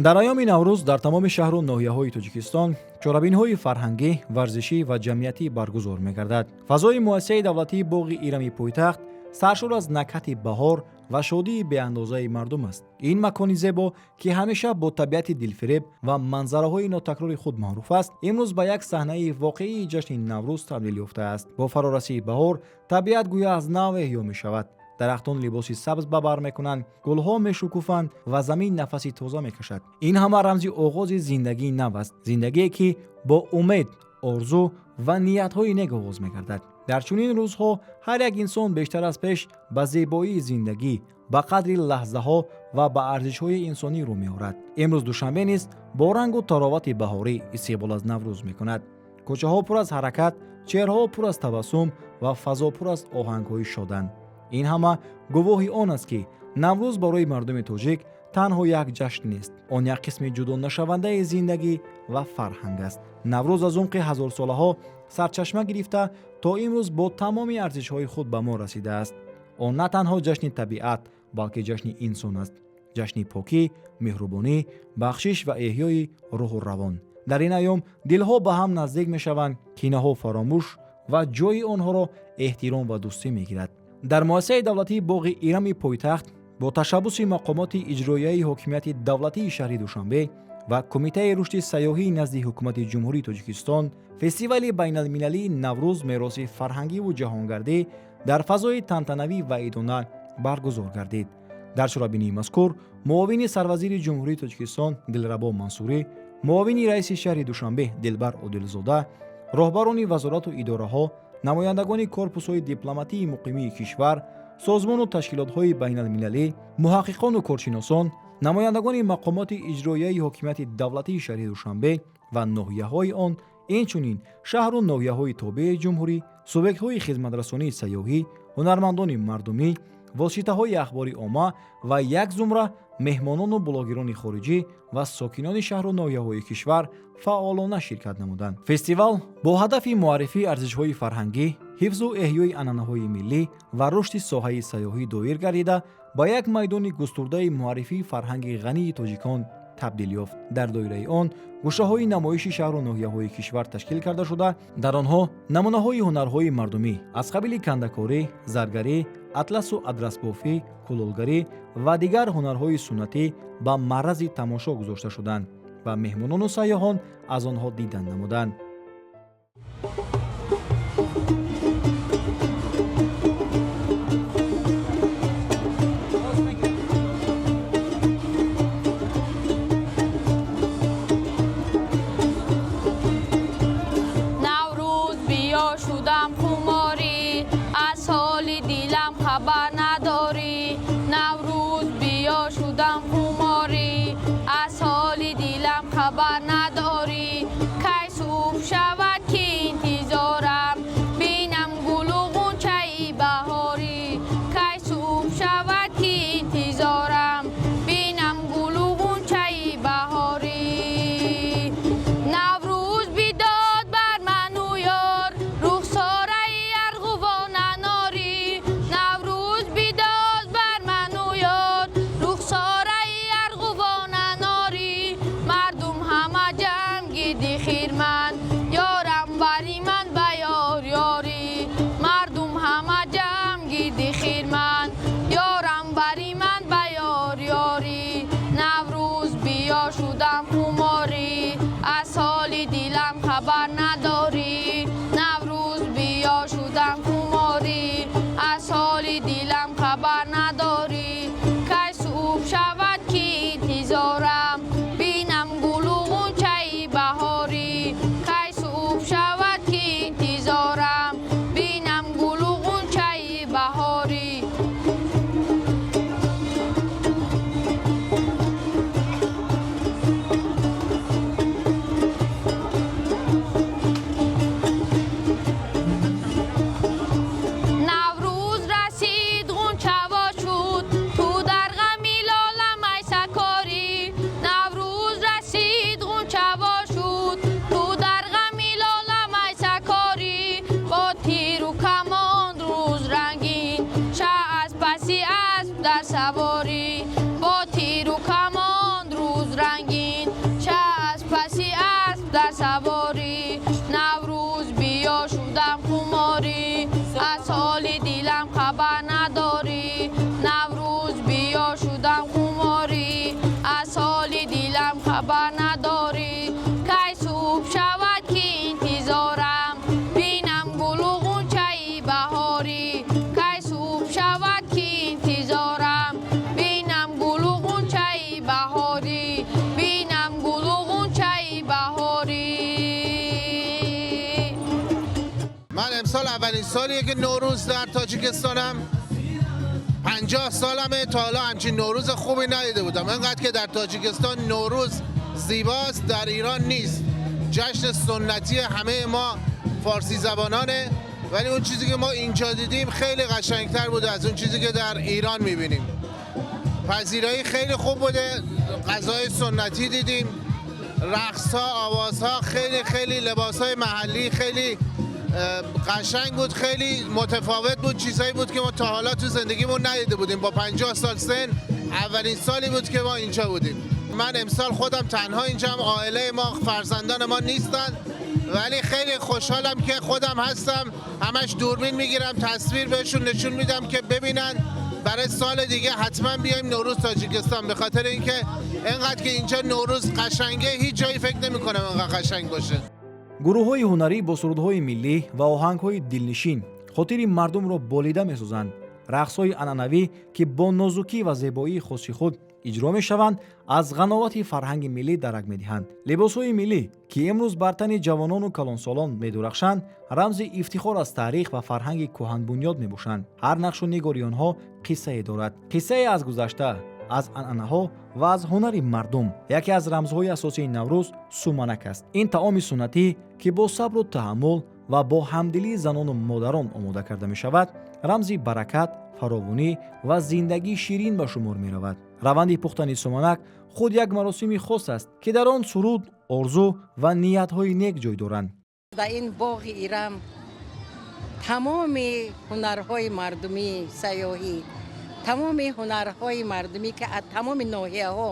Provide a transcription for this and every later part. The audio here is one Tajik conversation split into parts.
Дар айёми Наврӯз дар тамоми шаҳру ноҳияҳои Тоҷикистон чорабиниҳои фарҳангӣ, варзишӣ ва ҷамъиятӣ баргузор мегардад. Фазои муассисаи давлатии боғи Ирами пойтахт саршор аз накҳати баҳор ва шодии беандозаи мардум аст. Ин макони зебо, ки ҳамеша бо табиати дилфиреб ва манзараҳои нотакрори худ маъруф аст, имрӯз ба як саҳнаи воқеии ҷашни Наврӯз табдил ёфтааст. Бо фарорасии баҳор табиат гӯё аз нав эҳё мешавад. Дарахтон либоси сабз ба бар мекунанд, гулҳо мешукуфанд ва замин нафаси тоза мекашад. Ин ҳама рамзи оғози зиндагии нав аст, зиндагие, ки бо умед, орзу ва ниятҳои нек оғоз мегардад. Дар чунин рӯзҳо ҳар як инсон бештар аз пеш ба зебоии зиндагӣ, ба қадри лаҳзаҳо ва ба арзишҳои инсонӣ рӯ меорад. Имрӯз Душанбе низ бо рангу таровати баҳорӣ истиқбол аз Наврӯз мекунад. Кӯчаҳо пур аз ҳаракат, чеҳраҳо пур аз табассум ва фазо пур аз оҳангҳои шоданд. Ин ҳама гувоҳи он аст, ки Наврӯз барои мардуми тоҷик танҳо як ҷашн нест, он як қисми ҷудонашавандаи зиндагӣ ва фарҳанг аст. Наврӯз аз умқи ҳазорсолаҳо сарчашма гирифта, то имрӯз бо тамоми арзишҳои худ ба мо расидааст. Он на танҳо ҷашни табиат, балки ҷашни инсон аст, ҷашни покӣ, меҳрубонӣ, бахшиш ва эҳёи рӯҳу равон. Дар ин айём дилҳо ба ҳам наздик мешаванд, кинаҳо фаромӯш ва ҷои онҳоро эҳтиром ва дӯстӣ мегирад. Дар муассисаи давлатии боғи Ирами пойтахт бо ташаббуси мақомоти иҷроияи ҳокимияти давлатии шаҳри Душанбе ва Кумитаи рушди сайёҳии назди Ҳукумати Ҷумҳурии Тоҷикистон фестивали байналмилалии «Наврӯз: мероси фарҳангиву ҷаҳонгардӣ» дар фазои тантанавӣ ва идона баргузор гардид. Дар чорабинии мазкур муовини сарвазири Ҷумҳурии Тоҷикистон Дилрабо Мансурӣ, муовини раиси шаҳри Душанбе Дилбар Одилзода, роҳбарони вазорату идораҳо, намояндагони корпусҳои дипломатии муқимии кишвар, созмону ташкилотҳои байналмилалӣ, муҳаққиқону коршиносон, намояндагони мақомоти иҷроияи ҳокимияти давлатии шаҳри Душанбе ва ноҳияҳои он, инчунин шаҳру ноҳияҳои тобеи ҷумҳурӣ, субъектҳои хизматрасонии сайёҳӣ, ҳунармандони мардумӣ, воситаҳои ахбори омма ва як зумра меҳмонону блогерони хориҷӣ ва сокинони шаҳру ноҳияҳои кишвар фаъолона ширкат намуданд. Фестивал бо ҳадафи муаррифии арзишҳои фарҳангӣ, ҳифзу эҳёи анъанаҳои миллӣ ва рушди соҳаи сайёҳӣ доир гардида, ба як майдони густурдаи муаррифии фарҳанги ғании тоҷикон табдил ёфт. Дар доираи он гӯшаҳои намоиши шаҳру ноҳияҳои кишвар ташкил карда шуда, дар онҳо намунаҳои ҳунарҳои мардумӣ аз қабили кандакорӣ, заргарӣ, атласу адрасбофӣ, кулолгарӣ ва дигар ҳунарҳои суннатӣ ба маърази тамошо гузошта шуданд ва меҳмонону сайёҳон аз онҳо дидан намуданд. Наврӯз биё, шудам хуморӣ, аз ҳоли дилам хабар надорӣ. Наврӯз биё, шудам хуморӣ, аз ҳоли дилам хабар надорӣ. Кай субҳ سالیه که نوروز در تاجیکستانم. 50 سالمه، تا حالا همچین نوروز خوبی ندیده بودم. انقدر که در تاجیکستان نوروز زیباست در ایران نیست. جشن سنتی همه ما فارسی زبانانه، ولی اون چیزی که ما اینجا دیدیم خیلی قشنگتر بوده از اون چیزی که در ایران میبینیم. پذیرایی خیلی خوب بوده، غذای سنتی دیدیم، رقص ها، آوازها، خیلی خیلی لباس های محلی خیلی قشنگ بود، خیلی متفاوت بود. چیزهایی بود که ما تا حالا تو زندگیمون ندیده بودیم. با 50 سال سن اولین سالی بود که ما اینجا بودیم. من امسال خودم تنها اینجام، عائله ما، فرزندان ما نیستن، ولی خیلی خوشحالم که خودم هستم. همش دوربین میگیرم، تصویر بهشون نشون میدم که ببینن. برای سال دیگه حتما بیایم نوروز تاجیکستان، به خاطر اینکه انقدر که اینجا نوروز قشنگه هیچ جایی فکر نمی‌کنم انقدر قشنگ باشه. Гурӯҳҳои ҳунарӣ бо сурудҳои миллӣ ва оҳангҳои дилнишин хотири мардумро болида месозанд. Рақсҳои анъанавӣ, ки бо нозукӣ ва зебоии хоси худ иҷро мешаванд, аз ғановати фарҳанги миллӣ дарак медиҳанд. Либосҳои миллӣ, ки имрӯз бар тани ҷавонону калонсолон медурахшанд, рамзи ифтихор аз таърих ва фарҳанги кӯҳанбунёд мебошанд. Ҳар нақшу нигори онҳо қиссае дорад, қиссае аз гузашта, аз анъанаҳо ва аз ҳунари мардум. Яке аз рамзҳои асосии Наврӯз суманак аст. Ин таоми суннатӣ, ки бо сабру таҳаммул ва бо ҳамдилии занону модарон омода карда мешавад, рамзи баракат, фаровонӣ ва зиндагии ширин ба шумор меравад. Раванди пухтани суманак худ як маросими хос аст, ки дар он суруд, орзу ва ниятҳои нек ҷой доранд. Дар ин боғи Ирам тамоми ҳунарҳои мардумӣ, сайёҳӣ, тамоми ҳунарҳои мардумӣ, ки аз тамоми ноҳияҳо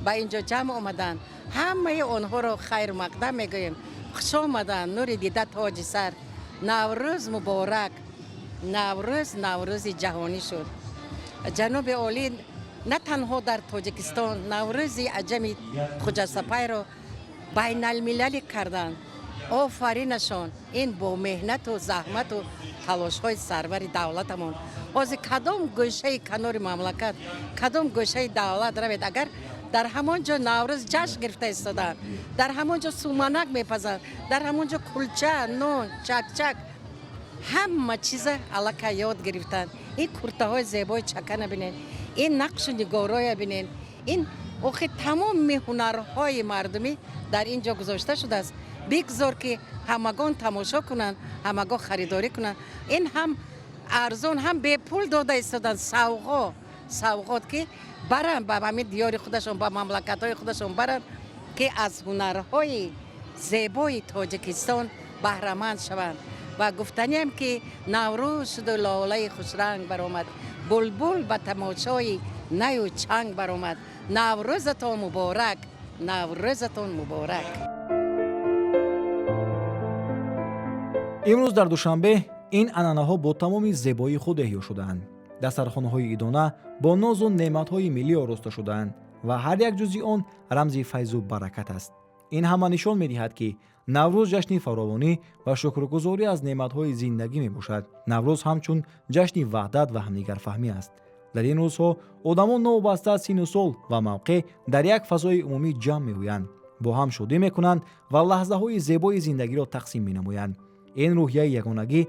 ба ин ҷо ҷамъ омаданд, ҳамаи онҳоро хайрмақдам мегӯем. Хуш омаданд, нури дида, тоҷи сар. Наврӯз муборак! Наврӯз наврӯзи ҷаҳонӣ шуд. Ҷаноби олӣ на танҳо дар Тоҷикистон наврӯзи аҷами хуҷастапайро байналмилалӣ карданд. Офаринашон! Ин бо меҳнату заҳмату талошҳои сарвари давлатамон. Ҳозир кадом гӯшаи канори мамлакат, кадом гӯшаи давлат равед, агар дар ҳамон ҷо наврӯз ҷашн гирифта истоданд, дар ҳамон ҷо суманак мепазанд, дар ҳамон ҷо кулча, нон, чакчак, ҳама чиза аллакай ёд гирифтанд. Ин куртаҳои зебои чакана бинед, ин нақшу нигорҳоя бинед, ин охи тамоми ҳунарҳои мардумӣ дар ин ҷо гузошта шудааст. Бигзор, ки ҳамагон тамошо кунанд, ҳамагон харидорӣ кунанд. Ин ҳам арзон, ҳам бепул дода истоданд, савғо, савғот, ки баранд ба ҳамин диёри худашон, ба мамлакатҳои худашон баранд, ки аз ҳунарҳои зебои Тоҷикистон баҳраманд шаванд. Ва гуфтаниам, ки наврӯз шуду лолаи хушранг баромад, булбул ба тамошои наю чанг баромад. Наврӯзатон муборак! Наврӯзатон муборак! Имрӯз дар Душанбе ин анъанаҳо бо тамоми зебоии худ эҳё шудаанд. Дастархонаҳои идона бо нозу неъматҳои миллӣ ороста шудаанд ва ҳар як ҷузъи он рамзи файзу баракат аст. Ин ҳама нишон медиҳад, ки Наврӯз ҷашни фаровонӣ ва шукргузорӣ аз неъматҳои зиндагӣ мебошад. Наврӯз ҳамчун ҷашни ваҳдат ва ҳамдигарфаҳмӣ аст. Дар ин рӯзҳо одамон новобаста аз синну сол ва мавқеъ дар як фазои умумӣ ҷамъ меоянд, бо ҳам шодӣ мекунанд ва лаҳзаҳои зебои зиндагиро тақсим менамоянд. Ин рӯҳияи ягонагӣ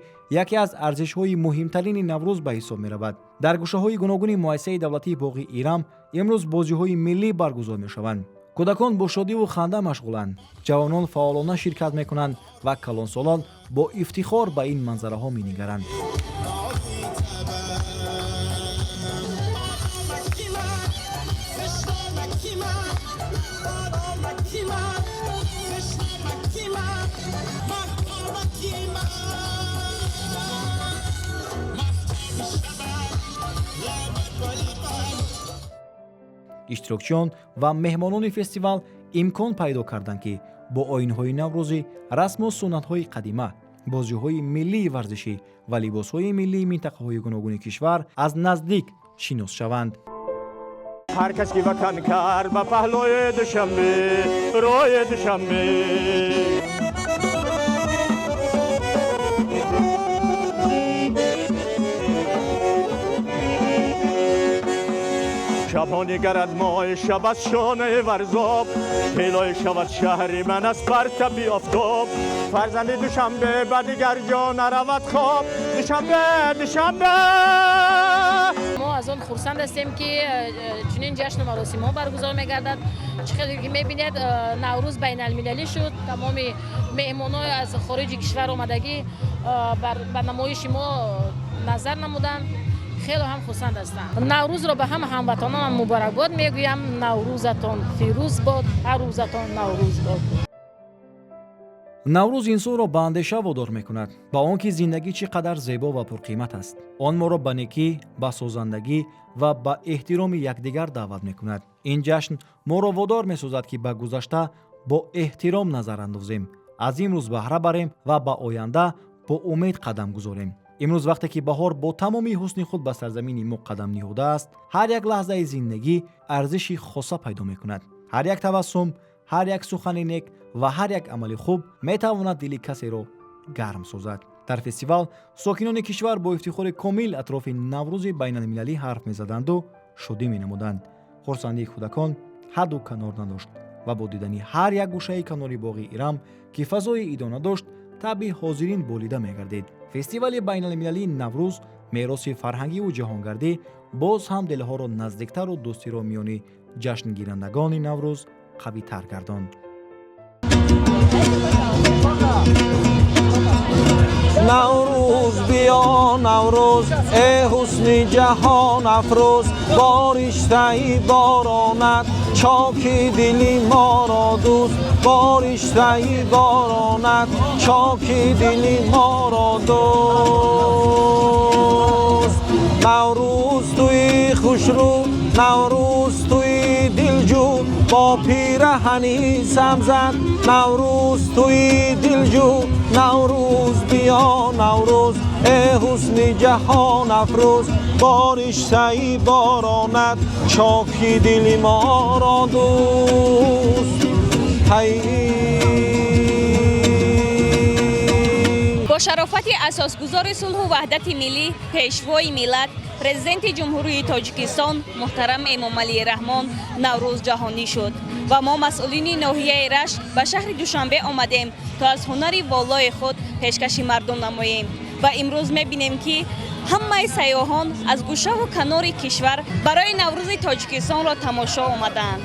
яке аз арзишҳои муҳимтарини Наврӯз ба ҳисоб меравад. Дар гӯшаҳои гуногуни муассисаи давлатии боғи Ирам имрӯз бозиҳои миллӣ баргузор мешаванд. Кӯдакон бо шодиву ханда машғуланд, ҷавонон фаъолона ширкат мекунанд ва калонсолон бо ифтихор ба ин манзараҳо менигаранд. Иштирокчиён ва меҳмонони фестивал имкон пайдо карданд, ки бо оинҳои наврӯзӣ, расму суннатҳои қадима, бозиҳои миллии варзишӣ ва либосҳои миллии минтақаҳои гуногуни кишвар аз наздик шинос шаванд. Ҳар кас ки ватан кард ба паҳлӯи Душанбе, рӯи Душанбе. Шабони гарад моҳи шаб аз шонаи Варзоб, тилои шавад шаҳри ман аз партаби офтоб. Фарзанди Душанбе ба дигар ҷо наравад хоб. Душанбе, Душанбе. Мо аз он хурсанд ҳастем, ки чунин ҷашну маросимҳо баргузор мегардад. Чӣ хеле ки мебинед, Наврӯз байналмилалӣ шуд. Тамоми меҳмонҳои аз хориҷи кишвар омадагӣ ба намоиши мо назар намуданд, хеле ҳам хурсанд ҳастанд. Наврӯзро ба ҳама ҳамватанонам муборакбод мегӯям. Наврӯзатон фирӯз бод, ҳар рӯзатон Наврӯз бод. Наврӯз инсонро ба андеша водор мекунад, ба он ки зиндагӣ чӣ қадар зебо ва пурқимат аст. Он моро ба некӣ, ба созандагӣ ва ба эҳтироми якдигар даъват мекунад. Ин ҷашн моро водор месозад, ки ба гузашта бо эҳтиром назар андозем, аз имрӯз баҳра барем ва ба оянда бо умед қадам гузорем. Имрӯз, вақте ки баҳор бо тамоми ҳусни худ ба сарзамини мо қадам ниҳодааст, ҳар як лаҳзаи зиндагӣ арзиши хоса пайдо мекунад. Ҳар як табассум, ҳар як сухани нек ва ҳар як амали хуб метавонад дили касеро гарм созад. Дар фестивал сокинони кишвар бо ифтихори комил атрофи Наврӯзи байналмилалӣ ҳарф мезаданду шодӣ менамуданд. Хурсандии кӯдакон ҳадду канор надошт ва бо дидани ҳар як гӯшаи канори боғи Ирам, ки фазои идона дошт, табъи ҳозирин болида мегардид. Фестивали байналмилалии Наврӯз, мероси фарҳангиву ҷаҳонгардӣ боз ҳам дилҳоро наздиктару дӯстиро миёни ҷашнгирандагони Наврӯз қавитар гардонд. Наврӯз биё, Наврӯз, э ҳусни ҷаҳон афрӯз, бо риштаи боронат чоки дили моро дӯст, бо риштаи боронат чоки дили моро дӯст. Наврӯз, туи хушрӯ, Наврӯз, туи дилҷӯ, бо пираҳани сабзат, Наврӯз, туи дилҷӯ. Наврӯз биё, Наврӯз, э ҳусни ҷаҳон афрӯз, бо риштаи боронат чоки дили моро дӯст. Ҳай. Бо шарофати асосгузори сулҳу ваҳдати миллӣ, Пешвои миллат, Президенти Ҷумҳурии Тоҷикистон муҳтарам Эмомалӣ Раҳмон Наврӯз ҷаҳонӣ шуд ва мо, масъулини ноҳияи Рашт, ба шаҳри Душанбе омадем, то аз ҳунари воллои худ пешкаши мардум намоем. Ва имрӯз мебинем, ки ҳамаи сайёҳон аз гӯшаву канори кишвар барои Наврӯзи Тоҷикистонро тамошо омадаанд.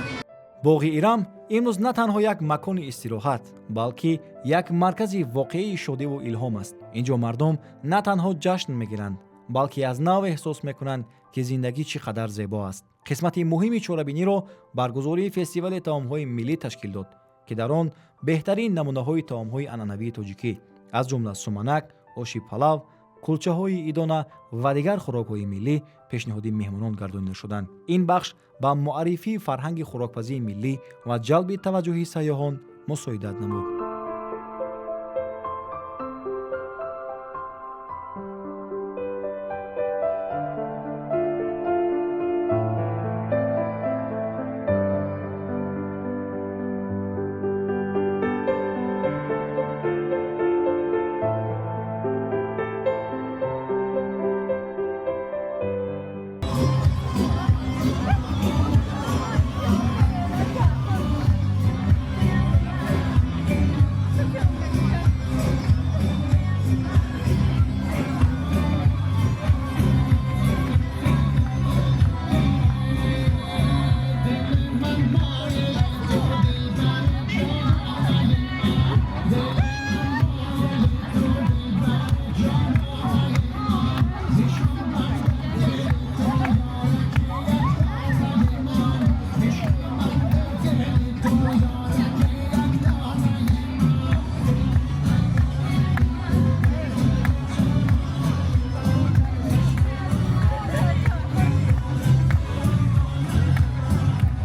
Боғи Ирам имрӯз на танҳо як макони истироҳат, балки як маркази воқеии шодиву илҳом аст. Ин ҷо мардум на танҳо ҷашн мегиранд, балки аз нав эҳсос мекунанд, ки зиндагӣ чӣ қадар зебо аст. Қисмати муҳими чорабиниро баргузории фестивали таомҳои миллӣ ташкил дод, ки дар он беҳтарин намунаҳои таомҳои анъанавии тоҷикӣ, аз ҷумла суманак, оши палав, кулчаҳои идона ва дигар хӯрокҳои миллӣ пешниҳоди меҳмонон гардонида шуданд. Ин бахш ба муаррифии фарҳанги хӯрокпазии миллӣ ва ҷалби таваҷҷӯҳи сайёҳон мусоидат намуд.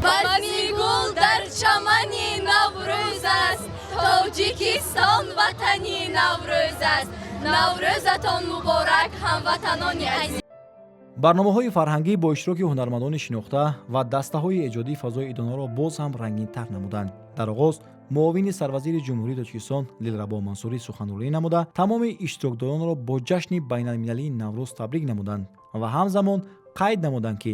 Базми гул дар чамани Наврӯз аст, Тоҷикистон ватани Наврӯз аст. Наврӯзатон муборак, ҳамватанони азиз! Барномаҳои фарҳангӣ бо иштироки ҳунармандони шинохта ва дастаҳои эҷодӣ фазои идонаро боз ҳам рангинтар намуданд. Дар оғоз муовини сарвазири Ҷумҳурии Тоҷикистон Дилрабо Мансурӣ суханронӣ намуда, тамоми иштирокдоронро бо ҷашни байналмилалии Наврӯз табрик намуданд ва ҳамзамон қайд намуданд, ки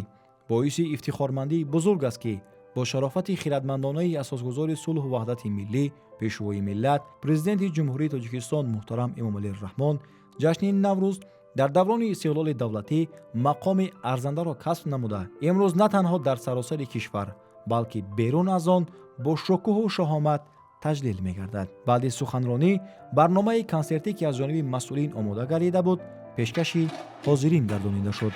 боиси ифтихормандии бузург аст, ки бо шарофати хиратмандонаи асосгузори сулҳу ваҳдати миллӣ, Пешвои миллат, Президенти Ҷумҳурии Тоҷикистон муҳтарам Эмомалӣ Раҳмон ҷашни Наврӯз Дар даврони истиқлоли давлатӣ мақоми арзандаро касб намуда, имрӯз на танҳо дар саросари кишвар, балки берун аз он бо шукӯҳу шаҳомат таҷлил мегардад. Баъди суханронӣ барномаи консертӣ, ки аз ҷониби масъулин омода гардида буд, пешкаши ҳозирин гардонида шуд.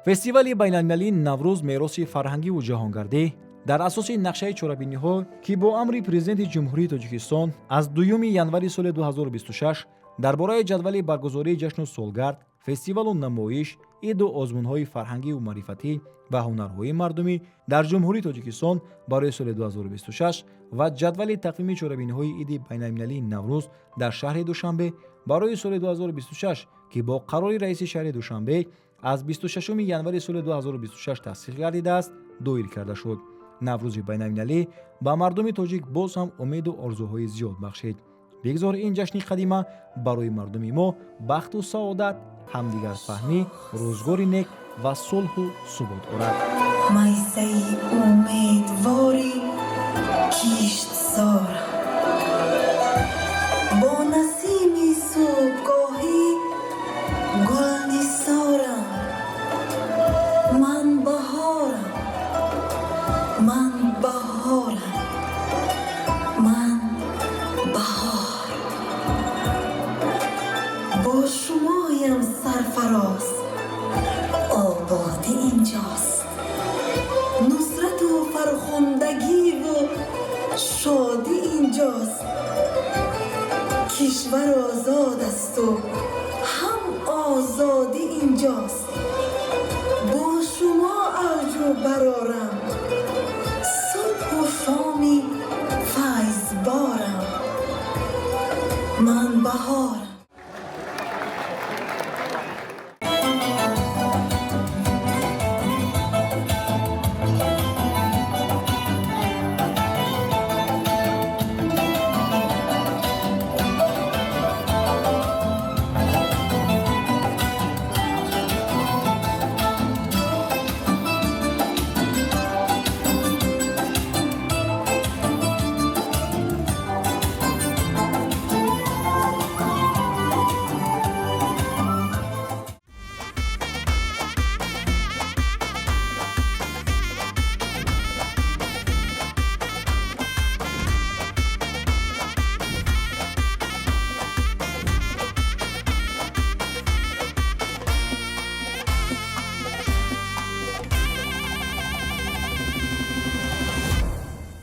Фестивали байналмилалии Наврӯз мероси фарҳангиву ҷаҳонгардӣ дар асоси нақшаи чорабиниҳо, ки бо амри Президенти Ҷумҳурии Тоҷикистон аз 2 январи соли 2026 дар бораи ҷадвали баргузории ҷашну солгард, фестивалу намоиш, иду озмунҳои фарҳангиву маърифатӣ ва ҳунарҳои мардумӣ дар Ҷумҳурии Тоҷикистон барои соли 2026 ва ҷадвали тақвими чорабиниҳои иди байналмилалии Наврӯз дар шаҳри Душанбе барои соли 2026, ки бо қарори раиси шаҳри Душанбе аз 26 январи соли 2026 тасдиқ гардидааст, доир карда шуд. Наврӯзи байналмилалӣ ба мардуми тоҷик боз ҳам умеду орзуҳои зиёд бахшид. Бигзор ин ҷашни қадима барои мардуми мо бахту саодат, ҳамдигарфаҳмӣ, рӯзгори нек ва сулҳу субот орад. Майсаи умедвори киштзорам, бо насими субҳгоҳӣ гулнисорам. Ман баҳорам, ман баҳорам, ман баҳор. Бо шумоям сарфароз, ободӣ инҷост, нусрату фархундагиву шодӣ инҷост. Кишвар озод асту ҳам озодӣ инҷост. Бо шумо авҷу барорам, субҳу шоми файзборам. Ман баҳорам.